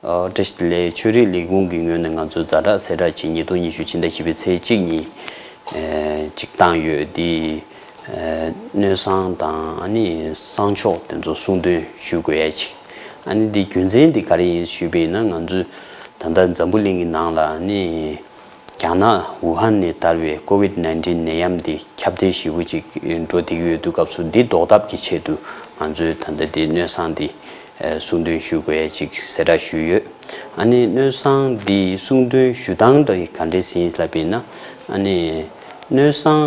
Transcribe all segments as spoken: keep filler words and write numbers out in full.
ཨོ། བཀྲ་ཤིས་བདེ་ལེགས། ཆོས་རིག་ལས་ཁུངས་ཀྱི་ངོས་ནས་ང་ཚོ་ཛ་དྲག་གསལ་བསྒྲགས་ཅིག་ཉིས་སྟོང་ཉི་ཤུ་ཕྱི་ཟླ་བཞི་པའི་ཚེས་གཅིག་ཉིན། ཨེ། ཅིག་བཏང་ཡོད། འདི། ཨེ། སྣོད་བསང་དང་ཨ་ནི་བསང་མཆོད་དེ་ཚོ་གསུང་འདོན་ཞུ་དགོས་ཡ་ཅིག་ཨ་ནི་འདི་རྒྱུ་མཚན་འདི་ག་རེ་ཡིན་ཞུས་པ་ཡིན་ན། ང་ཚོས་ད་ལྟ་འཛམ་བུ་གླིང་གི་ནང་ལ་ཨ་ནི་རྒྱ་ནག་ཝུ་ཧན་ནས་དར་བའི་ཀོ་ཝིཌ་ནའིན་ཊིན་ནད་ཡམས་འདི་ཁྱབ་གདལ་ཞེ་པོ་ཅིག་འགྲོ་བསྡད་ཀྱི་ཡོད་དུས་སྐབས་སུ། འདི་ཟློག་ཐབས་ཀྱི་ཆེད་དུ་ང་ཚོས་ད་ལྟ་འདི་སྣོད་བསང་འདི་གསུང་འདོན་ཞུ་དགོས་ཡ་ཅིག་གསལ་བསྒྲགས་ཞུས་ཡོད། ཨ་ནི་སྣོད་བསང་འདི་གསུང་འདོན་ཞུ་སྟངས་འདྲ་ག་འདྲས་ཡིན་ལབ་པ་ཡིན་ན། ཨ་ནི་སྣོད་བསང་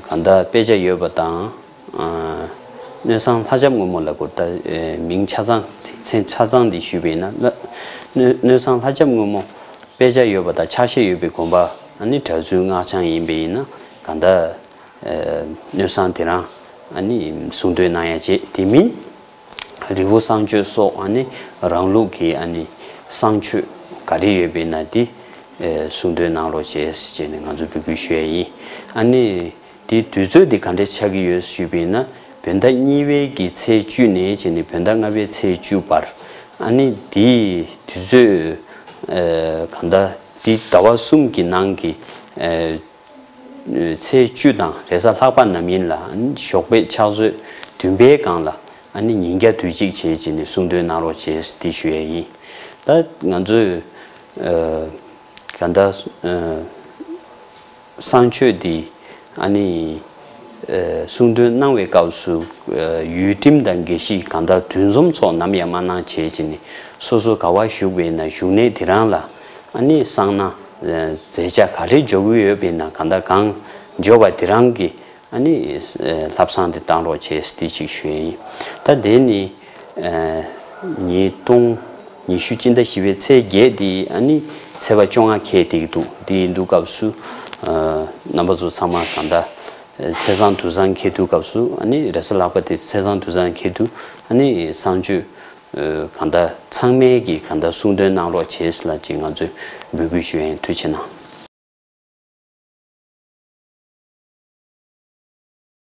གང་ལྟར་དཔེ་ཆ་ཡོད་པ་དང་། སྣོད་བསང་ལྷ་ལྕམ་སྔོན་མོ་ལ་གོ་ད་མིང་ཆ་ཚང་མཚན་ཆ་ཚང་འདི་ཞུས་པ་ཡིན་ན། སྣོད་སྣོད་བསང་ལྷ་ལྕམ་སྔོན་མོ་དཔེ་ཆ་ཡོད་པ་དང་ཕྱག་བཞེས་ཡོད་པའི་དགོན་པ། ཨ་ནི་གྲྭ་བཙུན་སྔགས་འཆང་ཡིན་པ་ཡིན་ན་གང་ལྟར་སྣོད་བསང་དེ་རང་ཨ་ནི་གསུང་འདོན་གནང་ཡ་བྱེད། དེ་མིན་རི་བོ་བསང་མཆོད་སོགས་ཨ་ནི་རང་ལུགས་ཀྱི་ཨ་ནི་བསང་མཆོད་ག་རེ་ཡོད་པ་ཡིན་ན་འདི་གསུང་འདོན་གནང་རོགས་བྱེད་ཅེས་ནས་ང་ཚོས་འབོད་སྐུལ་ཞུ་ཡ་ཡིན། ཨ་ནི། དེའི་དུས་ཚོད་དེ་ག་འདྲས་ཆགས་ཀྱི་ཡོད་ཞུས་པ་ཡིན་ན། བོད་ཟླ་གཉིས་པའི་གི་ཚེས་བཅུ་ནས་བྱས་ནས་བོད་ཟླ་ལྔ་པའི་ཚེས་བཅུ་བར། ཨ་ནི་དེའི་དུས་ཚོད། ཨ། གང་ལྟར་དེ་ཟླ་བ་གསུམ་གྱི་ནང་གི། ཨ། ཚེས་བཅུ་དང་རེས་གཟའ་ལྷག་པ་ནམ་ཡིན་ལ། ཨ་ནི་ཞོགས་པའི་ཕྱག་ཚོད་བདུན་པའི་སྒང་ལ། ཨ་ནི་ཉིན་རྒྱབ་དུས་གཅིག་བྱས་བྱས་ནས་གསུང་འདོན་གནང་རོགས་བྱས་ཏེ་ཞུ་ཡ་ཡིན། ད་ང་ཚོས། ཨ། གང་ལྟར། ཨ། བསང་མཆོད་འདི་ཨ་ནི། ཨ། གསུང་འདོན་གནང་བའི་སྐབས་སུ། ཨ། ཡུལ་ཁྲིམས་དང་འགལ་གཞི་གང་ལྟར་འདུ་འཛོམས་སོགས་ནམ་ཡང་མ་གནང་བྱས་བྱས་ནས། སོ་སོ་ག་བར་བཞུགས་པ་ཡིན་ན་བཞུགས་གནས་དེ་རང་ལ་ཨ་ནི་བསང་གནང་། ཨ། རྫས་ཆ་ག་རེ་འཇོག་གི་ཡོད་པ་ཡིན་ན་གང་ལྟར་གང་འཇོག་པ་དེ་རང་གི་ཨ་ནི། ཨ། ལྷ་བསང་དེ་བཏང་རོགས་བྱས་ཏེ་ཅིག་ཞུ་ཡ་ཡིན། ད་དེ་ནི། ཨ། ཉིས་སྟོང་ཉི་ཤུ་སྤྱི་ཟླ་བཞི་པའི་ཚེས་བརྒྱད་དེ་ཨ་ནི་ཚེས་པ་བཅོ་ལྔ་འཁེལ་བསྡད་ཀྱི་འདུག་དེ་ཡིན་དུས་སྐབས་སུ། ཨ། རྣམ་པ་ཚོ་ཚང་མ་གང་ལྟར། ཨ། ཚེས་བཟང་དུས་བཟང་འཁེལ་དུས་སྐབས་སུ་ཨ་ནི་རེས་གཟའ་ལྷག་པ་དེ་ཚེས་བཟང་དུས་བཟང་འཁེལ་དུས་ཨ་ནི་བསང་མཆོད། ཨ། གང་ལྟར་ཚང་མས་ཀྱི་གང་ལྟར་གསུང་འདོན་གནང་རོགས་བྱས་ལ་ཅིག་ང་ཚོས་འབོད་སྐུལ་ཞུ་ཡ་ཡིན། ཐུགས་རྗེ་གནང་།